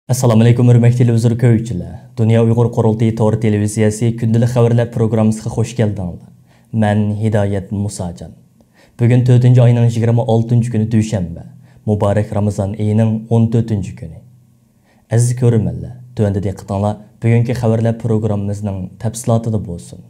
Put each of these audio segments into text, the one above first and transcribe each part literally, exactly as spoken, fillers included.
ئەسسالامۇئەلەيكۇم، ھۆرمەتلىك تېلېۋىزور كۆرگۈچىلەر. دۇنيا ئۇيغۇر قۇرۇلتىيى تور تېلېۋىزىيەسى كۈندىلىك خەۋەرلەر پروگراممىسىغا خۇش كەلدىڭلار. مەن ھىدايەت مۇساجان. بۈگۈن تۆتىنچى ئاينىڭ يىگىرمە ئالتىنچى كۈنى، دۈشەنبە. مۇبارەك رامىزان ئېيىنىڭ ئون تۆتىنچى كۈنى. ئەزىز كۆرۈرمەنلەر، تۆۋەندە دىققىتىڭلار بۈگۈنكى خەۋەرلەر پروگراممىمىزنىڭ تەپسىلاتىدا بولسۇن.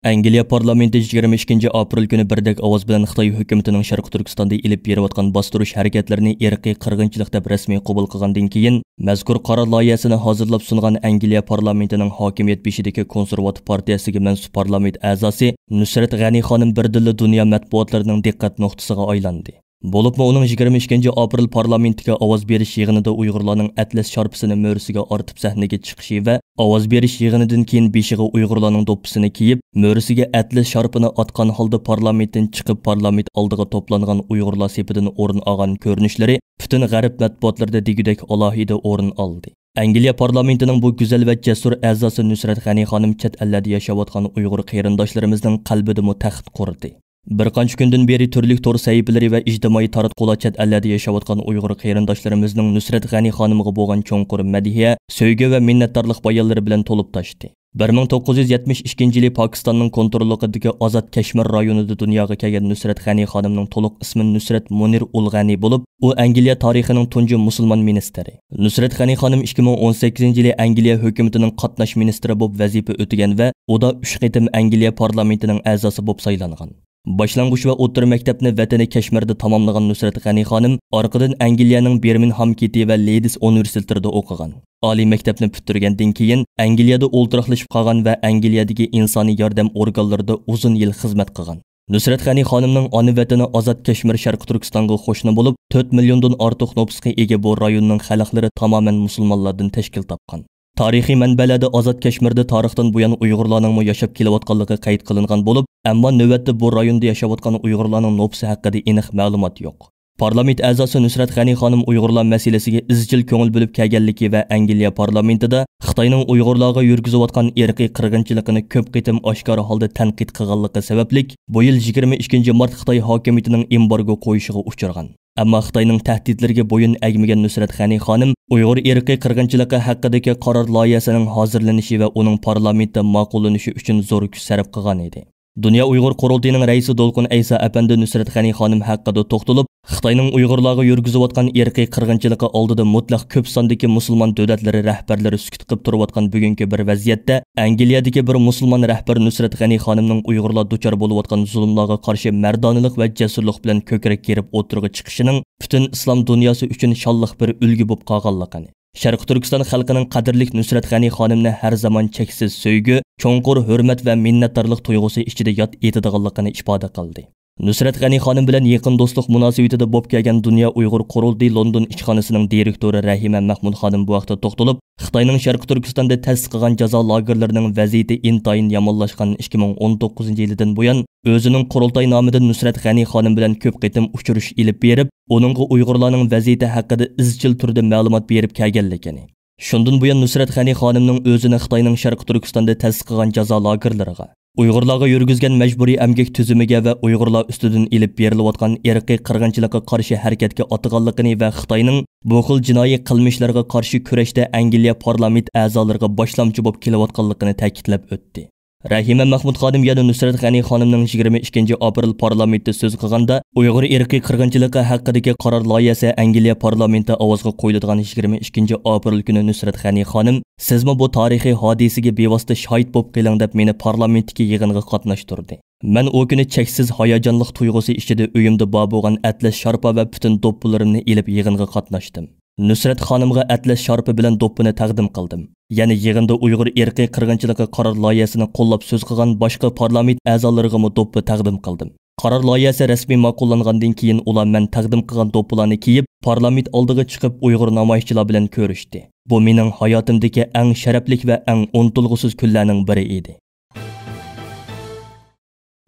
ئەنگلىيە پارلامېنتى يىگىرمە ئىككىنچى ئاپرېل كۈنى بىردەك ئاۋاز بىلەن خىتاي ھۆكۈمىتىنىڭ شەرقىي تۈركىستاندا ئېلىپ بېرىۋاتقان باستۇرۇش ھەرىكەتلىرىنى ئىرقىي قىرغىنچىلىق دەپ رەسمىي قوبۇل قىلغاندىن كېيىن، مەزكۇر قارار لايىھەسىنى ھازىرلاپ سۇنغان ئەنگلىيە پارلامېنتىنىڭ ھاكىمىيەت بېشىدىكى كونسېرۋاتىپ پارتىيەسىگە مەنسۇپ پارلامېنت ئەزاسى نۇسرەت غەنى خانىم بىردىنلا دۇنيا مەتبۇئاتلىرىنىڭ دىققەت نۇقتىسىغا ئايلاندى. بولۇپمۇ ئۇنىڭ يىگىرمە ئىككىنچى ئاپرېل پارلامېنتتىكى ئاۋاز بېرىش يىغىنىدا ئۇيغۇرلارنىڭ ئەتلەس شارپىسىنى مۈرىسىگە ئارتىپ سەھنىگە چىقىشى ۋە ئاۋاز بېرىش يىغىنىدىن كېيىن بېشىغا ئۇيغۇرلارنىڭ دوپپىسىنى كىيىپ، مۈرىسىگە ئەتلەس شارپىنى ئاتقان ھالدا پارلامېنتتىن چىقىپ، پارلامېنت ئالدىغا توپلانغان ئۇيغۇرلار سېپىدىن ئورۇن ئالغان كۆرۈنۈشلىرى پۈتۈن غەرب مەتبۇئاتلىرىدا دېگۈدەك ئالاھىدە ئورۇن ئالدى. ئەنگلىيە پارلامېنتىنىڭ بۇ گۈزەل ۋە جەسۇر ئەزاسى نۇسرەت غەنى خانىم چەت ئەللەردە ياشاۋاتقان ئۇيغۇر قېرىنداشلىرىمىزنىڭ قەلبىدىمۇ تەخت قۇردى. بىر قانچە كۈندىن بېرى تۈرلۈك تور سەھىپىلىرى ۋە ئىجتىمائىي تاراتقۇلار چەت ئەللەردە ياشاۋاتقان ئۇيغۇر قېرىنداشلىرىمىزنىڭ نۇسرەت غەنى خانىمغا بولغان چوڭقۇر مەدھىيە، سۆيگۈ ۋە مىننەتدارلىق بايانلىرى بىلەن تولۇپ تاشتى. بىر مىڭ توققۇز يۈز يەتمىش ئىككىنچى يىلى پاكىستاننىڭ كونتروللۇقىدىكى ئازاد كەشمىر رايونىدا دۇنياغا كەلگەن نۇسرەت غەنى خانىمنىڭ تولۇق ئىسمى نۇسرەت مۇنىر ئۇل غەنى بولۇپ، ئۇ ئەنگلىيە تارىخىنىڭ تۇنجى مۇسۇلمان مىنىستىرى. نۇسرەت غەنى خانىم ئىككى مىڭ ئون سەككىزىنچى يىلى ئەنگلىيە ھۆكۈمىتىنىڭ قاتناش مىنىستىرى بولۇپ ۋەزىپە ئۆتىگەن ۋە ئۇدا ئۈچ قېتىم ئەنگلىيە پارلامېنتىنىڭ ئەزاسى بولۇپ سايلانغان. باشلانغۇچ ۋە ئوتتۇرا مەكتەپنى ۋەتىنى كەشمىردە تاماملىغان نۇسرەت غەنى خانىم ئارقىدىن ئەنگلىيەنىڭ بىرمىنغھام كېتى ۋە لېيدىس ئۇنىۋېرسىتېتلىرىدا ئوقۇغان. ئالىي مەكتەپنى پۈتتۈرگەندىن كېيىن، ئەنگلىيەدە ئولتۇراقلىشىپ قالغان ۋە ئەنگلىيەدىكى ئىنسانىي ياردەم ئورگانلىرىدا ئۇزۇن يىل خىزمەت قىلغان. نۇسرەت غەنى خانىمنىڭ ئانا ۋەتىنى ئازاد كەشمىر شەرقىي تۈركىستانغا قوشنا بولۇپ، تۆت مىليوندىن ئارتۇق نوپۇسقا ئىگە بۇ رايوننىڭ خەلقلىرى تامامەن مۇسۇلمانلاردىن تەشكىل تاپقان. تارىخىي مەنبەلەردە ئازاد كەشمىردە تارىختىن بۇيان ئۇيغۇرلارنىڭمۇ ياشاپ كېلىۋاتقانلىقى قەيت قىلىنغان بولۇپ، ئەمما نۆۋەتتە بۇ رايوندا ياشاۋاتقان ئۇيغۇرلارنىڭ نوپۇسى ھەققىدە ئېنىق مەلۇمات يوق. پارلامېنت ئەزاسى نۇسرەت غەنى خانىم ئۇيغۇرلار مەسىلىسىگە ئىزچىل كۆڭۈل بۆلۈپ كەلگەنلىكى ۋە ئەنگلىيە پارلامېنتىدا خىتاينىڭ ئۇيغۇرلارغا يۈرگۈزۈۋاتقان ئىرقىي قىرغىنچىلىقىنى كۆپ قېتىم ئاشكارا ھالدا تەنقىد قىلغانلىقى سەۋەبلىك، بۇ يىل يىگىرمە ئىككىنچى مارت خىتاي ھاكىمىيىتىنىڭ ئېمبارگو قويۇشىغا ئۇچرىغان. ئەمما خىتاينىڭ تەھدىتلىرىگە بويۇن ئەگمىگەن نۇسرەت غەنى خانىم ئۇيغۇر ئىرقىي قىرغىنچىلىقى ھەققىدىكى قارار لايىھەسىنىڭ ھازىرلىنىشى ۋە ئۇنىڭ پارلامېنتتا ماقۇللىنىشى ئۈچۈن زور كۈچ سەرپ قىلغان ئىدى. دۇنيا ئۇيغۇر قۇرۇلتىيىنىڭ رەئىسى دولقۇن ئەيسا ئەپەندى نۇسرەت غەنى خانىم ھەققىدە توختىلىپ، خىتاينىڭ ئۇيغۇرلارغا يۈرگۈزۈۋاتقان ئىرقىي قىرغىنچىلىقى ئالدىدا مۇتلەق كۆپ ساندىكى مۇسۇلمان دۆلەتلىرى رەھبەرلىرى سۈكۈت قىلىپ تۇرۇۋاتقان بۈگۈنكى بىر ۋەزىيەتتە، ئەنگلىيەدىكى بىر مۇسۇلمان رەھبەر نۇسرەت غەنى خانىمنىڭ ئۇيغۇرلار دۇچار بولۇۋاتقان زۇلۇملارغا قارشى مەردانىلىق ۋە جەسۇرلۇق بىلەن كۆكرەك كېرىپ ئوتتۇرىغا چىقىشىنىڭ پۈتۈن ئىسلام دۇنياسى ئۈچۈن شانلىق بىر ئۈلگە بولۇپ قالغانلىقىنى، شەرقىي تۈركىستان خەلقىنىڭ قەدىرلىك نۇسرەت غەنى خانىمنى ھەر زامان چەكسىز سۆيگۈ، چوڭقۇر ھۆرمەت ۋە مىننەتدارلىق تۇيغۇسى ئىچىدە ياد ئېتىدىغانلىقىنى ئىپادە قىلدى. نۇسرەت غەنى خانىم بىلەن يېقىن دوستلۇق مۇناسىۋىتىدە بولۇپ كەلگەن دۇنيا ئۇيغۇر قۇرۇلتىيى لوندون ئىشخانىسىنىڭ دىرېكتورى رەھىمە مەخمۇت خانىم بۇ ھەقتە توختىلىپ، خىتاينىڭ شەرقىي تۈركىستاندا تەسىس قىلغان جازا لاگېرلىرىنىڭ ۋەزىيىتى ئىنتايىن يامانلاشقان ئىككى مىڭ ئون توققۇزىنچى يىلىدىن بۇيان، ئۆزىنىڭ قۇرۇلتاي نامىدىن نۇسرەت غەنى خانىم بىلەن كۆپ قېتىم ئۇچرىشىش ئېلىپ بېرىپ، ئۇنىڭغا ئۇيغۇرلارنىڭ ۋەزىيىتى ھەققىدە ئىزچىل تۈردە مەلۇمات بېرىپ كەلگەنلىكىنى، شۇندىن بۇيان نۇسرەت غەنى خانىمنىڭ ئۆزىنى خىتاينىڭ شەرقىي تۈركىستاندا تەسىس قىلغان جازا لاگېرلىرىغا، ئۇيغۇرلارغا يۈرگۈزگەن مەجبۇرىي ئەمگەك تۈزۈمىگە ۋە ئۇيغۇرلار ئۈستىدىن ئېلىپ بېرىلىۋاتقان ئىرقىي قىرغىنچىلىققا قارشى ھەرىكەتكە ئاتىغانلىقىنى ۋە خىتاينىڭ بۇ خىل جىنايى قىلمىشلارغا قارشى كۈرەشتە ئەنگلىيە پارلامېنت ئەزالىرىغا باشلامچى بولۇپ كېلىۋاتقانلىقىنى تەكىتلەپ ئۆتتى. رەھىمە مەخمۇت خانىم يەنە نۇسرەت غەنى خانىمنىڭ يىگىرمە ئىككىنچى ئاپرېل پارلامېنتتا سۆز قىلغاندا، ئۇيغۇر ئىرقىي قىرغىنچىلىقى ھەققىدىكى قارار لايىھەسى ئەنگلىيە پارلامېنتى ئاۋازغا قويۇلىدىغان يىگىرمە ئىككىنچى ئاپرېل كۈنى نۇسرەت غەنى خانىم، سىزمۇ بۇ تارىخىي ھادىسىگە بىۋاسىتە شاھىت بولۇپ قېلىڭ دەپ مېنى پارلامېنتتىكى يىغىنغا قاتناشتۇردى. مەن ئۇ كۈنى چەكسىز ھاياجانلىق تۇيغۇسى ئىچىدە ئۆيۈمدە بار بولغان ئەتلەس شارپا ۋە پۈتۈن دوپپىلىرىمنى ئېلىپ يىغىنغا قاتناشتىم. نۇسرەت خانىمغا ئەتلەس شارپا بىلەن دوپپىنى تەقدىم قىلدىم. يەنە يىغىندا ئۇيغۇر ئىرقىي قىرغىنچىلىقى قارار لايىھەسىنى قوللاپ سۆز قىلغان باشقا پارلامېنت ئەزالىرىغىمۇ دوپپا تەقدىم قىلدىم. قارار لايىھەسى رەسمىي ماقۇللانغاندىن كېيىن، ئۇلار مەن تەقدىم قىلغان دوپپىلارنى كىيىپ، پارلامېنت ئالدىغا چىقىپ، ئۇيغۇر نامايىشچىلار بىلەن كۆرۈشتى. بۇ مېنىڭ ھاياتىمدىكى ئەڭ شەرەپلىك ۋە ئەڭ ئۇنتۇلغۇسىز كۈنلەرنىڭ بىرى ئىدى.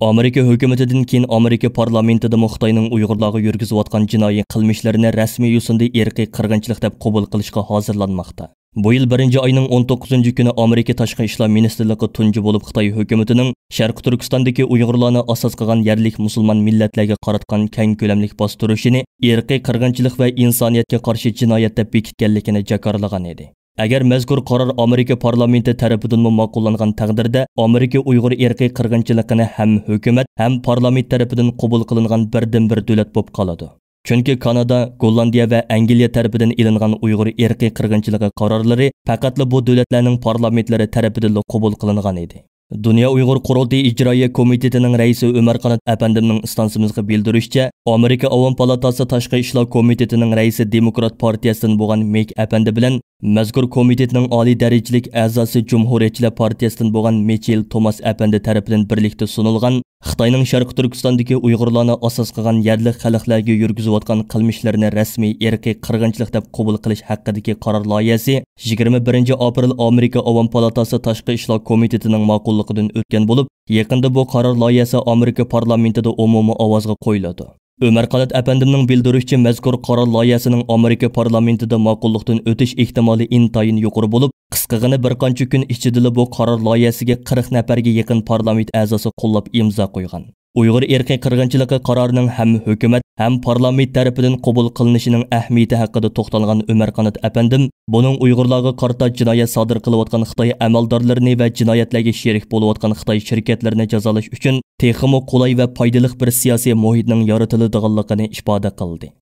ئامېرىكا ھۆكۈمىتىدىن كېيىن ئامېرىكا پارلامېنتىدىمۇ خىتاينىڭ ئۇيغۇرلارغا يۈرگۈزۈۋاتقان جىنايى قىلمىشلىرىنى رەسمىي يوسۇندا ئىرقىي قىرغىنچىلىق دەپ قوبۇل قىلىشقا ھازىرلانماقتا. بۇ يىل بىرىنچى ئاينىڭ ئون توققۇزىنچى كۈنى ئامېرىكا تاشقى ئىشلار مىنىستىرلىقى تۇنجى بولۇپ خىتاي ھۆكۈمىتىنىڭ شەرقىي تۈركىستاندىكى ئۇيغۇرلارنى ئاساس قىلغان يەرلىك مۇسۇلمان مىللەتلەرگە قاراتقان كەڭ كۆلەملىك باستۇرۇشىنى ئىرقىي قىرغىنچىلىق ۋە ئىنسانىيەتكە قارشى جىنايەت دەپ بېكىتكەنلىكىنى جاكارلىغان ئىدى. ئەگەر مەزكۇر قارار ئامېرىكا پارلامېنتى تەرىپىدىنمۇ ماقۇللانغان تەقدىردە، ئامېرىكا ئۇيغۇر ئىرقىي قىرغىنچىلىقىنى ھەم ھۆكۈمەت، ھەم پارلامېنت تەرىپىدىن قوبۇل قىلىنغان بىردىنبىر دۆلەت بولۇپ قالىدۇ. چۈنكى كانادا، گوللاندىيە ۋە ئەنگلىيە تەرىپىدىن ئېلىنغان ئۇيغۇر ئىرقىي قىرغىنچىلىقى قارارلىرى پەقەتلا بۇ دۆلەتلەرنىڭ پارلامېنتلىرى تەرىپىدىنلا قوبۇل قىلىنغان ئىدى. دۇنيا ئۇيغۇر قۇرۇلتىيى ئىجرائىيە كومىتېتىنىڭ رەئىسى ئۆمەر قانات ئەپەندىمنىڭ ئىستانسىمىزغا بىلدۈرۈشىچە، ئامېرىكا ئاۋام پالاتاسى تاشقى ئىشلار كومىتېتىنىڭ رەئىسى دېموكرات پارتىيەسىدىن بولغان مېك ئەپەندى بىلەن مەزكۇر كومىتېتنىڭ ئالىي دەرىجىلىك ئەزاسى جۇمھۇرىيەتچىلەر پارتىيەسىدىن بولغان مىچېل توماس ئەپەندى تەرىپىدىن بىرلىكتە سۇنۇلغان خىتاينىڭ شەرقىي تۈركىستاندىكى ئۇيغۇرلارنى ئاساس قىلغان يەرلىك خەلقلەرگە يۈرگۈزۈۋاتقان قىلمىشلىرىنى رەسمىي ئىرقىي قىرغىنچىلىق دەپ قوبۇل قىلىش ھەققىدىكى قارار لايىھەسى يىگىرمە بىرىنچى ئاپرېل ئامېرىكا ئاۋام پالاتاسى تاشقى ئىشلار كومىتېتىنىڭ ماقۇللۇقىدىن ئۆتكەن بولۇپ، يېقىندا بۇ قارار لايىھەسى ئامېرىكا پارلامېنتىدا ئومۇمىي ئاۋازغا قويۇلىدۇ. ئۆمەر قانات ئەپەندىمنىڭ بىلدۈرۈشىچە، مەزكۇر قارار لايىھەسىنىڭ ئامېرىكا پارلامېنتىدا ماقۇللۇقتىن ئۆتۈش ئېھتىمالى ئىنتايىن يۇقىرى بولۇپ، قىسقىغىنە بىر قانچە كۈن ئىچىدىلا بۇ قارار لايىھەسىگە قىرىق نەپەرگە يېقىن پارلامېنت ئەزاسى قوللاپ ئىمزا قويغان. ئۇيغۇر ئىرقىي قىرغىنچىلىقى قارارىنىڭ ھەم ھۆكۈمەت، ھەم پارلامېنت تەرىپىدىن قوبۇل قىلىنىشىنىڭ ئەھمىيىتى ھەققىدە توختالغان ئۆمەر قانات ئەپەندىم، بۇنىڭ ئۇيغۇرلارغا قارىتا جىنايەت سادىر قىلىۋاتقان خىتاي ئەمەلدارلىرىنى ۋە جىنايەتلەرگە شېرىك بولۇۋاتقان خىتاي شىركەتلىرىنى جازالاش ئۈچۈن تېخىمۇ قولاي ۋە پايدىلىق بىر سىياسىي مۇھىتنىڭ يارىتىلىدىغانلىقىنى ئىپادە قىلدى.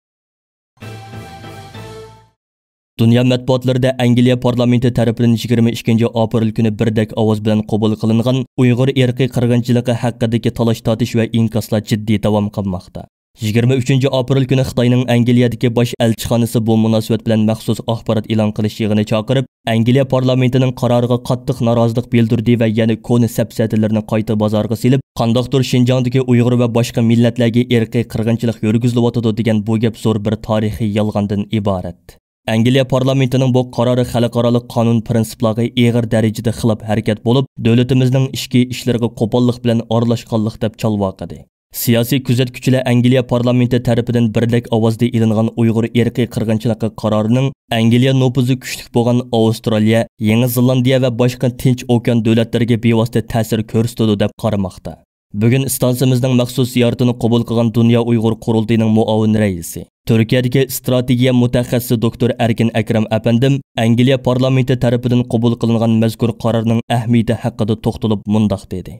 دۇنيا مەتبۇئاتلىرىدا ئەنگلىيە پارلامېنتى تەرىپىدىن يىگىرمە ئىككىنچى ئاپرېل كۈنى بىردەك ئاۋاز بىلەن قوبۇل قىلىنغان ئۇيغۇر ئىرقىي قىرغىنچىلىقى ھەققىدىكى تالاش-تارتىش ۋە ئىنكاسلار جىددىي داۋام قىلماقتا. يىگىرمە ئۈچىنچى ئاپرېل كۈنى خىتاينىڭ ئەنگلىيەدىكى باش ئەلچىخانىسى بۇ مۇناسىۋەت بىلەن مەخسۇس ئاخبارات ئېلان قىلىش يىغىنى چاقىرىپ، ئەنگلىيە پارلامېنتىنىڭ قارارىغا قاتتىق نارازىلىق بىلدۈردى ۋە يەنە كونا سەپسەتىلىرىنى قايتا بازارغا سېلىپ، قانداقتۇر شىنجاڭدىكى ئۇيغۇر ۋە باشقا مىللەتلەرگە ئىرقىي قىرغىنچىلىق يۈرگۈزۈلۈۋاتىدۇ دېگەن بۇ گەپ زور بىر تارىخىي يالغاندىن ئىبارەت. ئەنگلىيە پارلامېنتىنىڭ بۇ قارارى خەلقئارالىق قانۇن پىرىنسىپلارغا ئېغىر دەرىجىدە خىلاپ ھەرىكەت بولۇپ، دۆلىتىمىزنىڭ ئىچكى ئىشلىرىغا قوپاللىق بىلەن ئارىلاشقانلىق دەپ چالۋاقىدى. سىياسىي كۆزەتكۈچىلەر ئەنگلىيە پارلامېنتى تەرىپىدىن بىردەك ئاۋازدا ئېلىنغان ئۇيغۇر ئىرقىي قىرغىنچىلىقى قارارىنىڭ ئەنگلىيە نوپۇزى كۈچلۈك بولغان ئاۋسترالىيە، يېڭى زېلاندىيە ۋە باشقا تىنچ ئوكيان دۆلەتلىرىگە بىۋاسىتە تەسىر كۆرسىتىدۇ دەپ قارىماقتا. بۈگۈن ئىستانسىمىزنىڭ مەخسۇس زىيارىتىنى قوبۇل قىلغان دۇنيا ئۇيغۇر قۇرۇلتىيىنىڭ مۇئاۋىن رەئىسى، تۈركىيەدىكى ئىستراتېگىيە مۇتەخەسسىسى دوكتور ئەركىن ئەكرەم ئەپەندىم ئەنگلىيە پارلامېنتى تەرىپىدىن قوبۇل قىلىنغان مەزكۇر قارارنىڭ ئەھمىيىتى ھەققىدە توختىلىپ مۇنداق دېدى.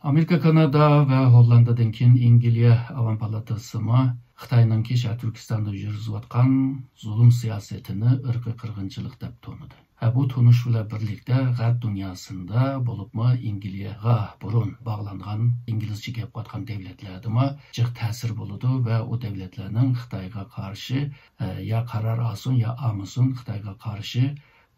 ئامېرىكا، كانادا ۋە ھوللاندادىن كېيىن ئەنگلىيە ئاۋام پالاتاسىمۇ خىتاينىڭكى شەرقىي تۈركىستاندا يۈرگۈزۈۋاتقان زۇلۇم سىياسىتىنى ئىرقىي قىرغىنچىلىق دەپ تونۇدى. ھە، بۇ تونۇش بىلەن بىرلىكتە غەرب دۇنياسىدا، بولۇپمۇ ئەنگلىيەگە بۇرۇن باغلانغان ئىنگلىزچە گەپ قىلىۋاتقان دۆلەتلەردىمۇ جىق تەسىر بولىدۇ ۋە ئۇ دۆلەتلەرنىڭ خىتايغا قارشى، ئە، يا قارار ئالسۇن، يا ئالمىسۇن، خىتايغا قارشى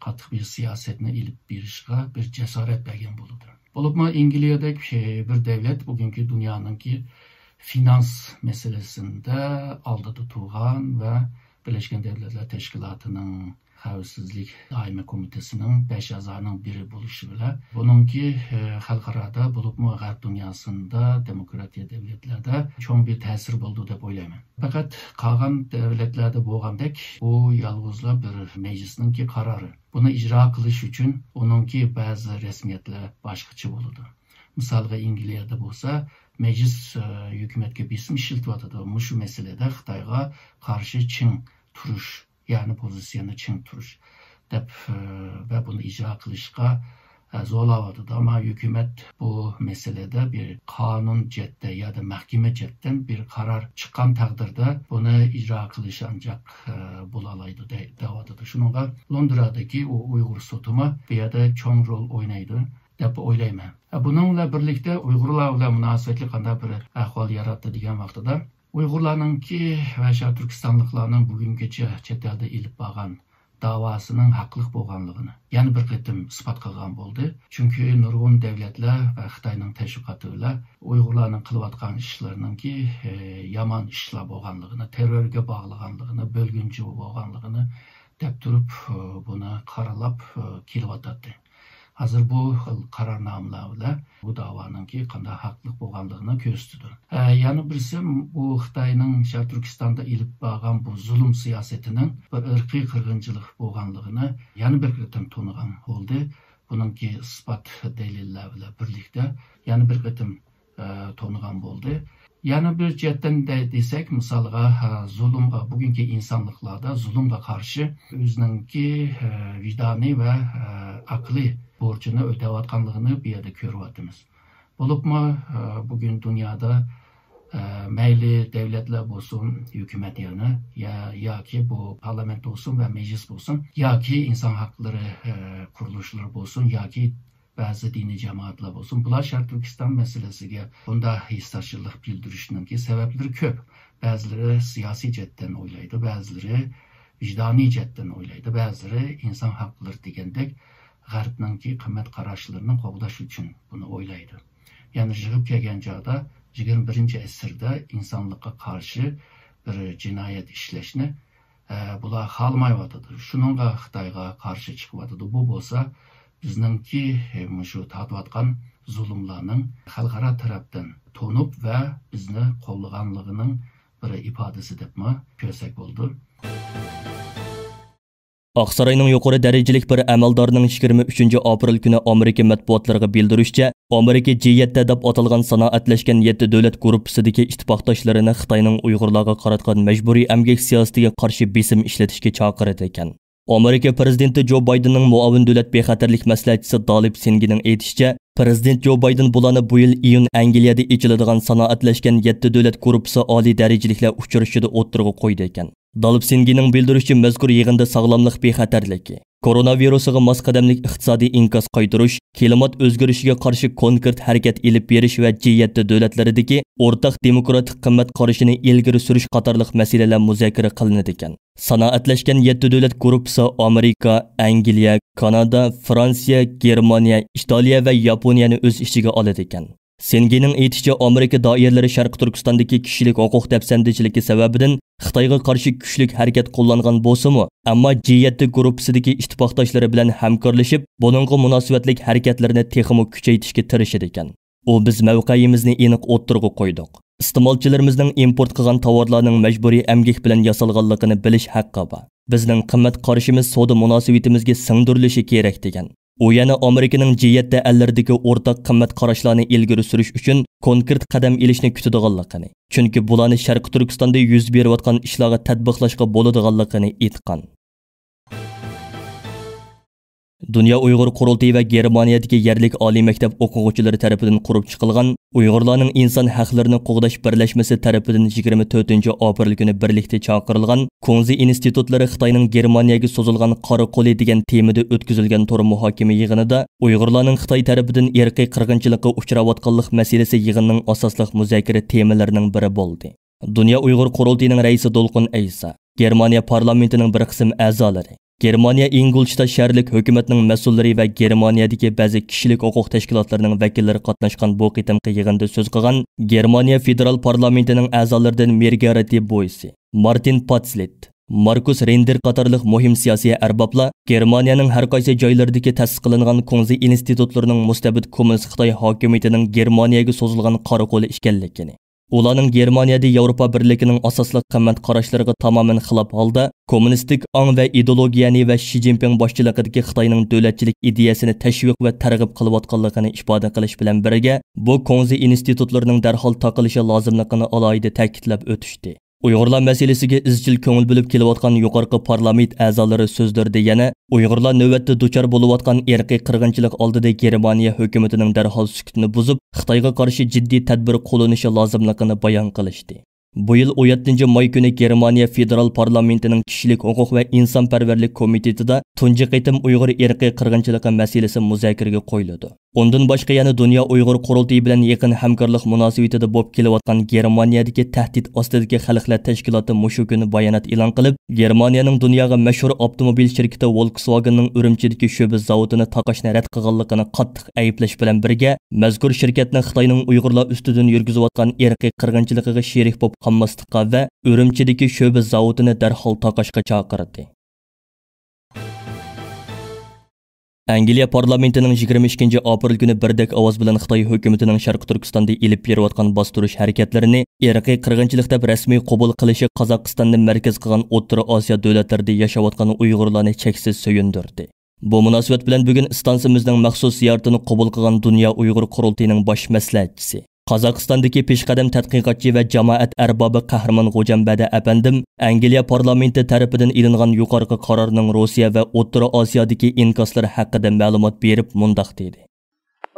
قاتتىق بىر سىياسەتنى ئېلىپ بېرىشقا بىر جاسارەت بەرگەن بولىدۇ. بولۇپمۇ ئەنگلىيەدەك، ئە، بىر دۆلەت بۈگۈنكى دۇنيانىڭكى فىنانس مەسىلىسىندە ئالدىدا تۇرغان ۋە بىرلەشكەن دۆلەتلەر تەشكىلاتىنىڭ خەۋپسىزلىك دائىمىي كومىتېتىنىڭ بەش ئەزانىڭ بىرى بولۇشى بىلەن، بۇنىڭكى، ئە، خەلقئارادا، بولۇپمۇ غەرب دۇنياسىندا، دېموكراتىيە دۆلەتلەردە چوڭ بىر تەسىرى بولىدۇ دەپ ئويلايمەن. پەقەت قالغان دۆلەتلەردە بولغاندەك، ئۇ يالغۇزلا بىر مەجلىسنىڭكى قارارى. بۇنى ئىجرا قىلىش ئۈچۈن ئۇنىڭكى بەزى رەسمىيەتلەر باشقىچە بولىدۇ. مىسالغا، ئەنگلىيەدە بولسا، مەجلىس، ئە، ھۆكۈمەتكە بېسىم ئىشلىتىۋاتىدۇ. مۇشۇ مەسىلىدە خىتايغا قارشى چىڭ تۇرۇش، يەنى پوزىتسىيەنى چىڭ تۇرۇش دەپ، ئە، ۋە بۇنى ئىجرا قىلىشقا، ئە، زورلاۋاتىدۇ. ئەمما ھۆكۈمەت بۇ مەسىلىدە بىر قانۇن جەھەتتە يادا مەھكىمە جەھەتتىن بىر قارار چىققان تەقدىردە بۇنى ئىجرا قىلىش ئانچاق، ئە، بولالايدۇ دەي-، دەۋاتىدۇ. شۇنىڭغا لوندرادىكى ئۇ ئۇيغۇر سوتىمۇ بۇ يەردە چوڭ رول ئوينايدۇ دەپ ئويلايمەن. بۇنىڭ بىلەن بىرلىكتە ئۇيغۇرلار بىلەن مۇناسىۋەتلىك قانداق بىر ئەھۋال ياراتتى دېگەن ۋاقتىدا، ئۇيغۇرلارنىڭكى ۋە شەرقىي تۈركىستانلىقلارنىڭ بۈگۈنگىچە چەت ئەلدە ئېلىپ بارغان داۋاسىنىڭ ھەقلىق بولغانلىقىنى يەنە بىر قېتىم ئىسپات قىلغان بولدى. چۈنكى نۇرغۇن دۆلەتلەر ۋە خىتاينىڭ تەشۋىقاتى بىلەن ئۇيغۇرلارنىڭ قىلىۋاتقان ئىشلىرىنىڭكى، ئى، يامان ئىشلار بولغانلىقىنى، تېررورغا باغلىغانلىقىنى، بۆلگۈنچى بولغانلىقىنى دەپ تۇرۇپ، ئى، بۇنى قارىلاپ، ئى، كېلىۋاتاتتى. ھازىر بۇ خىل قارارنامىلەر بىلەن بۇ داۋانىڭكى قانداق ھەقلىق بولغانلىقىنى كۆرسىتىدۇ. ئە، يەنە بىرسى، بۇ خىتاينىڭ شەرقىي تۈركىستاندا ئېلىپ بارغان بۇ زۇلۇم سىياسىتىنىڭ بىر ئىرقىي قىرغىنچىلىق بولغانلىقىنى يەنە بىر قېتىم تونۇغان بولدى. بۇنىڭكى ئىسپات دەلىللەر بىلەن بىرلىكتە يەنە بىر قېتىم، ئە، تونۇغان بولدى. يەنە بىر جەھەتتىن دە-، دېسەك، مىسالغا، ئە، زۇلۇمغا، بۈگۈنكى ئىنسانلىقلاردا زۇلۇمغا قارشى ئۆزىنىڭكى، ئە، ۋىجدانىي ۋە، ئە، ئەقلىي بورچىنى ئۆتەۋاتقانلىقىنى بۇ يەردە كۆرۈۋاتىمىز. بولۇپمۇ، ئە، بۈگۈن دۇنيادا، ئە، مەيلى دۆلەتلەر بولسۇن، ھۆكۈمەت يەنە يا-، ياكى بۇ پارلامېنت بولسۇن ۋە مەجلىس بولسۇن، ياكى ئىنسان ھەقلىرى، ئە، قۇرۇلۇشلىرى بولسۇن، ياكى بەزى دىنىي جامائەتلەر بولسۇن، بۇلار شەرقىي تۈركىستان مەسىلىسىگە بۇنداق ھېسداشلىق بىلدۈرۈشنىڭكى سەۋەبلىرى كۆپ. بەزىلىرى سىياسىي جەھەتتىن ئويلايدۇ، بەزىلىرى ۋىجدانىي جەھەتتىن ئويلايدۇ، بەزىلىرى ئىنسان ھەقلىرى دېگەندەك غەربنىڭكى قىممەت قاراشلىرىنى قوغداش ئۈچۈن بۇنى ئويلايدۇ. يەنى يىغىپ كەلگەن چاغدا يىگىرمە بىرىنچى ئەسىردە ئىنسانلىققا قارشى بىر جىنايەت ئىشلەشنى، ئە، بۇلار خالىمايۋاتىدۇ. شۇنىڭغا خىتايغا قارشى چىقىۋاتىدۇ. بۇ بولسا بىزنىڭكى، ئە، مۇشۇ تارتىۋاتقان زۇلۇملارنىڭ خەلقئارا تەرەپتىن تونۇپ ۋە بىزنى قوللىغانلىقىنىڭ بىر ئىپادىسى دەپمۇ كۆرسەك بولىدۇ. ئاقساراينىڭ يۇقىرى دەرىجىلىك بىر ئەمەلدارىنىڭ يىگىرمە ئۈچىنچى ئاپرېل كۈنى ئامېرىكا مەتبۇئاتلىرىغا بىلدۈرۈشىچە، ئامېرىكا جى يەتتە دەپ ئاتالغان سانائەتلەشكەن يەتتە دۆلەت گۇرۇپپىسىدىكى ئىتتىپاقداشلىرىنى خىتاينىڭ ئۇيغۇرلارغا قاراتقان مەجبۇرىي ئەمگەك سىياسىتىگە قارشى بېسىم ئىشلىتىشكە چاقىرىدىكەن. ئامېرىكا پىرېزىدېنتى جو بايدېننىڭ مۇئاۋىن دۆلەت بىخەتەرلىك مەسلىھەتچىسى دالىپ سېنگېنىڭ ئېيتىشىچە، پىرېزىدېنت جو بايدېن بۇلارنى بۇ يىل ئىيۇن ئەنگلىيەدە ئېچىلىدىغان سانائەتلەشكەن يەتتە دۆلەت گۇرۇپپىسى ئالىي دەرىجىلىكلەر ئۇچرىشىشىدا ئوتتۇرىغا قويىدىكەن. دالىپ سېنگېنىڭ بىلدۈرۈشىچە، مەزكۇر يىغىندا ساغلاملىق بىخەتەرلىكى، كورونا ۋىرۇسىغا ماس قەدەملىك ئىقتىسادىي ئىنكاس قايتۇرۇش، كىلىمات ئۆزگىرىشىگە قارشى كونكرېت ھەرىكەت ئېلىپ بېرىش ۋە جى يەتتە دۆلەتلىرىدىكى ئورتاق دېموكراتىك قىممەت قارىشىنى ئىلگىرى سۈرۈش قاتارلىق مەسىلىلەر مۇزاكىرە قىلىنىدىكەن. سانائەتلەشكەن يەتتە دۆلەت گۇرۇپپىسى ئامېرىكا، ئەنگلىيە، كانادا، فرانسىيە، گېرمانىيە، ئىتالىيە ۋە ياپونىيەنى ئۆز ئىچىگە ئالىدىكەن. سېنگېنىڭ ئېيتىشىچە، ئامېرىكا دائىرىلىرى شەرقىي تۈركىستاندىكى كىشىلىك ھوقۇق دەپسەندىچىلىكى سەۋەبىدىن خىتايغا قارشى كۈچلۈك ھەرىكەت قوللانغان بولسىمۇ، ئەمما جى يەتتە گۇرۇپپىسىدىكى ئىتتىپاقداشلىرى بىلەن ھەمكارلىشىپ، بۇنىڭغا مۇناسىۋەتلىك ھەرىكەتلىرىنى تېخىمۇ كۈچەيتىشكە تىرىشىدىكەن. ئۇ، بىز مەۋقەيىمىزنى ئېنىق ئوتتۇرىغا قويدۇق. ئىستېمالچىلىرىمىزنىڭ ئىمپورت قىلغان تاۋارلارنىڭ مەجبۇرىي ئەمگەك بىلەن ياسالغانلىقىنى بىلىش ھەققى بار. بىزنىڭ قىممەت قارىشىمىز سودا مۇناسىۋىتىمىزگە سىڭدۈرۈلۈشى كېرەك، دېگەن. ئۇ يەنە ئامېرىكىنىڭ جى يەتتە ئەللىرىدىكى ئورتاق قىممەت قاراشلارنى ئىلگىرى سۈرۈش ئۈچۈن كونكرېت قەدەم ئېلىشنى كۈتىدىغانلىقىنى، چۈنكى بۇلارنى شەرقىي تۈركىستاندا يۈز بېرىۋاتقان ئىشلارغا تەتبىقلاشقا بولىدىغانلىقىنى ئېيتقان. دۇنيا ئۇيغۇر قۇرۇلتىيى ۋە گېرمانىيەدىكى يەرلىك ئالىي مەكتەپ ئوقۇغۇچىلىرى تەرىپىدىن قۇرۇپ چىقىلغان ئۇيغۇرلارنىڭ ئىنسان ھەقلىرىنى قوغداش بىرلەشمىسى تەرىپىدىن يىگىرمە تۆتىنچى ئاپرېل كۈنى بىرلىكتە چاقىرىلغان كۇڭزى ئىنستىتۇتلىرى خىتاينىڭ گېرمانىيەگە سوزۇلغان قارا قولى دېگەن تېمىدا ئۆتكۈزۈلگەن تور مۇھاكىمە يىغىنىدا ئۇيغۇرلارنىڭ خىتاي تەرىپىدىن ئىرقىي قىرغىنچىلىققا ئۇچراۋاتقانلىق مەسىلىسى يىغىننىڭ ئاساسلىق مۇزاكىرە تېمىلىرىنىڭ بىرى بولدى. دۇنيا ئۇيغۇر قۇرۇلتىيىنىڭ رەئىسى دولقۇن ئەيسا، گېرمانىيە پارلامېنتىنىڭ بىر قىسىم ئەزالىرى، گېرمانىيە ئىنگولشتات شەھەرلىك ھۆكۈمەتنىڭ مەسئۇللىرى ۋە گېرمانىيەدىكى بەزى كىشىلىك ھوقۇق تەشكىلاتلىرىنىڭ ۋەكىللىرى قاتناشقان بۇ قېتىمقى يىغىندا سۆز قىلغان گېرمانىيە فېدېرال پارلامېنتىنىڭ ئەزالىرىدىن مېرگارېتى بويسى، مارتىن پاتسلىت، ماركۇس رېندېر قاتارلىق مۇھىم سىياسىي ئەربابلار گېرمانىيەنىڭ ھەر قايسى جايلىرىدىكى تەسىس قىلىنغان كۇڭزى ئىنستىتۇتلىرىنىڭ مۇستەبىت كوممۇنىست خىتاي ھاكىمىيىتىنىڭ گېرمانىيەگە سوزۇلغان قارا قولى ئىكەنلىكىنى، ئۇلارنىڭ گېرمانىيەدە ياۋروپا بىرلىكىنىڭ ئاساسلىق قىممەت قاراشلىرىغا تامامەن خىلاپ ھالدا، كوممۇنىستىك ئاڭ ۋە ئىدېئولوگىيەنى ۋە شى جىنپىڭ باشچىلىقىدىكى خىتاينىڭ دۆلەتچىلىك ئىدىيەسىنى تەشۋىق ۋە تەرغىب قىلىۋاتقانلىقىنى ئىپادە قىلىش بىلەن بىرگە، بۇ كۇڭزى ئىنستىتۇتلىرىنىڭ دەرھال تاقىلىشى لازىملىقىنى ئالاھىدە تەكىتلەپ ئۆتۈشتى. ئۇيغۇرلار مەسىلىسىگە ئىزچىل كۆڭۈل بۆلۈپ كېلىۋاتقان يۇقىرىقى پارلامېنت ئەزالىرى سۆزلىرىدە يەنە ئۇيغۇرلار نۆۋەتتە دۇچار بولۇۋاتقان ئىرقىي قىرغىنچىلىق ئالدىدا گېرمانىيە ھۆكۈمىتىنىڭ دەرھال سۈكۈتنى بۇزۇپ، خىتايغا قارشى جىددىي تەدبىر قوللىنىشى لازىملىقىنى بايان قىلىشتى. بۇ يىل ئون يەتتىنچى ماي كۈنى گېرمانىيە فېدېرال پارلامېنتىنىڭ كىشىلىك ھوقۇق ۋە ئىنسان پەرۋەرلىك كومىتېتىدا تۇنجى قېتىم ئۇيغۇر ئىرقىي قىرغىنچىلىقى مەسىلىسى مۇزاكىرىگە قويۇلىدۇ. ئۇندىن باشقا يەنە دۇنيا ئۇيغۇر قۇرۇلتىيى بىلەن يېقىن ھەمكارلىق مۇناسىۋىتىدە بولۇپ كېلىۋاتقان گېرمانىيەدىكى تەھدىت ئاستىدىكى خەلقلەر تەشكىلاتى مۇشۇ كۈنى بايانات ئېلان قىلىپ، گېرمانىيەنىڭ دۇنياغا مەشھۇر ئاپتوموبىل شىركىتى ۋولكسۋاگېننىڭ ئۈرۈمچىدىكى شۆبە زاۋۇتىنى تاقاشنى رەت قىلغانلىقىنى قاتتىق ئەيىبلەش بىلەن بىرگە، مەزكۇر شىركەتنىڭ خىتاينىڭ ئۇيغۇرلار ئۈستىدىن يۈرگۈزۈۋاتقان ئىرقىي قىرغىنچىلىقىغا شېرىك بولۇپ قالماسلىققا ۋە ئۈرۈمچىدىكى شۆبە زاۋۇتىنى دەرھال تاقاشقا چاقىردى. ئەنگلىيە پارلامېنتىنىڭ يىگىرمە ئىككىنچى ئاپرېل كۈنى بىردەك ئاۋاز بىلەن خىتاي ھۆكۈمىتىنىڭ شەرقىي تۈركىستاندا ئېلىپ بېرىۋاتقان باستۇرۇش ھەرىكەتلىرىنى ئىرقىي قىرغىنچىلىق دەپ رەسمىي قوبۇل قىلىشى قازاقىستاننى مەركەز قىلغان ئوتتۇرا ئاسىيا دۆلەتلىرىدە ياشاۋاتقان ئۇيغۇرلارنى چەكسىز سۆيۈندۈردى. بۇ مۇناسىۋەت بىلەن بۈگۈن ئىستانسىمىزنىڭ مەخسۇس زىيارىتىنى قوبۇل قىلغان دۇنيا ئۇيغۇر قۇرۇلتىيىنىڭ باش مەسلىھەتچىسى، قازاقىستاندىكى پېشقەدەم تەتقىقاتچى ۋە جامائەت ئەربابى قەھرىمان غوجامبەدە ئەپەندىم ئەنگلىيە پارلامېنتى تەرىپىدىن ئېلىنغان يۇقىرىقى قارارنىڭ روسىيە ۋە ئوتتۇرا ئاسىيادىكى ئىنكاسلىرى ھەققىدە مەلۇمات بېرىپ مۇنداق دېدى.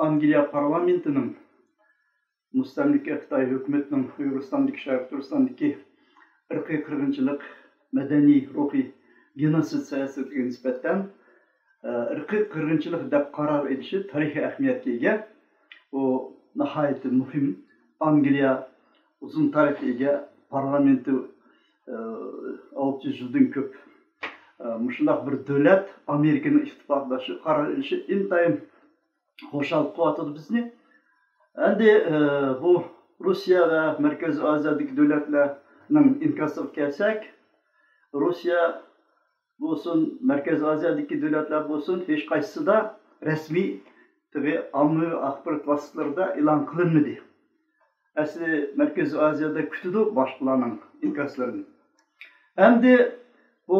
ئانگلىيە پارلامېنتىنىڭ مۇستەملىكە خىتاي ھۆكۈمىتىنىڭ ئۇيغۇرىستاندىكى، شەرقىي تۈركىستاندىكى ئىرقىي قىرغىنچىلىق، مەدەنىي، روھىي گېنوسىد سىياسىتىگە نىسبەتەن، ئە، ئىرقىي قىرغىنچىلىق دەپ قارار ئېلىشى تارىخىي ئەھمىيەتكە ئىگە. بۇ ناھايىتى مۇھىم. ئانگلىيە ئۇزۇن تارىخقا ئىگە، پارلامېنتى، ئە، ئالتە يۈز يىلدىن كۆپ. ئە، مۇشۇنداق بىر دۆلەت، ئامېرىكىنىڭ ئىتتىپاقداشى قارار ئېلىشى ئىنتايىن خۇشال قىلىۋاتىدۇ بىزنى. ئەمدى، ئە، بۇ روسىيە ۋە مەركەزىي ئازىيادىكى دۆلەتلەرنىڭ ئىنكاسىغا كەلسەك، روسىيە بولسۇن، مەركەزىي ئازىيادىكى دۆلەتلەر بولسۇن، ھېچقايسىسىدا رەسمىي، تېخى ئاممىۋى ئاخبارات ۋاسىتىلىرىدا ئېلان قىلىنمىدى. ئەسلى مەركەزىي ئازىيادا كۈتىدۇ باشقىلارنىڭ ئىنكاسلىرىنى. ئەمدى بۇ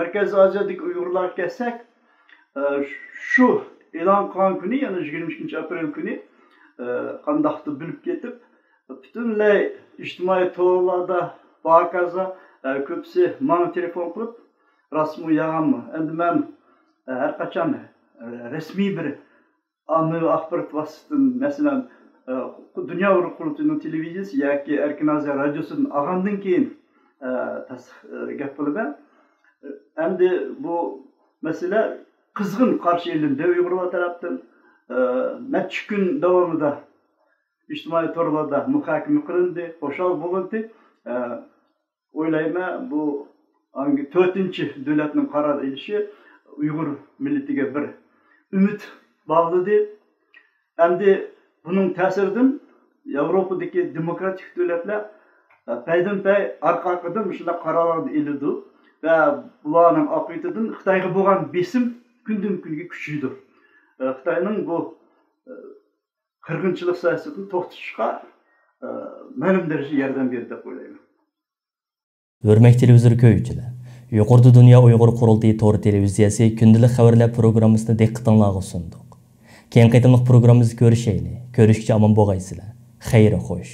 مەركەزىي ئازىيادىكى ئۇيغۇرلارغا كەلسەك، ئە، شۇ ئېلان قىلغان كۈنى، يەنى يىگىرمە ئىككىنچى ئاپرېل كۈنى، ئە، قانداقتۇر بىلىپ كېتىپ، پۈتۈنلەي ئىجتىمائىي تورلاردا، باركازا، ئە، كۆپىسى ماڭا تېلېفون قىلىپ، راستمۇ يالغانمۇ؟ ئەمدى مەن، ئە، ھەر قاچان، ئە، رەسمىي بىر ئاممىۋى ئاخبارات ۋاسىتىسىدىن، مەسىلەن، ئە، دۇنيا ئۇيغۇر قۇرۇلتىيىنىڭ تېلېۋىزىيىسى ياكى ئەركىن ئازىيا رادىيوسىدىن ئالغاندىن كېيىن، ئە، تەس-، ئە، گەپ قىلىمەن. ئەمدى بۇ مەسىلە قىزغىن قارشى ئېلىندى ئۇيغۇرلار تەرەپتىن. ئە، نەچچە كۈن داۋامىدا ئىجتىمائىي تورلاردا مۇھاكىمە قىلىندى، خۇشال بولۇندى. ئە، ئويلايمەن، بۇ ئانگى تۆتىنچى دۆلەتنىڭ قارار ئېلىشى ئۇيغۇر مىللىتىگە بىر ئۈمىد باغلىدى. ئەمدى بۇنىڭ تەسىرىدىن ياۋروپادىكى دېموكراتىك دۆلەتلەر، ئە، پەيدىنپەي ئارقا-ئارقىدىن مۇشۇنداق قارارلارنى ئېلىدۇ ۋە بۇلارنىڭ ئاقىۋىتىدىن خىتايغا بولغان بېسىم كۈندىن-كۈنگە كۈچىيىدۇ. ئە، خىتاينىڭ بۇ، ئە، قىرغىنچىلىق سىياسىتىنى توختىتىشقا، ئە، مەلۇم دەرىجىدە ياردەم بېرىدۇ دەپ ئويلايمەن. ھۆرمەتلىك تېلېۋىزور كۆرگۈچىلەر، يۇقىرىدا دۇنيا ئۇيغۇر قۇرۇلتىيى تور تېلېۋىزىيەسى كۈندىلىك خەۋەرلەر پروگراممىسىنى دىققىتىڭلارغا سۇندۇق. كېيىنكى قېتىملىق پروگراممىمىزدا كۆرۈشەيلى. كۆرۈشكىچە ئامان بولغايسىلەر. خەير خوش.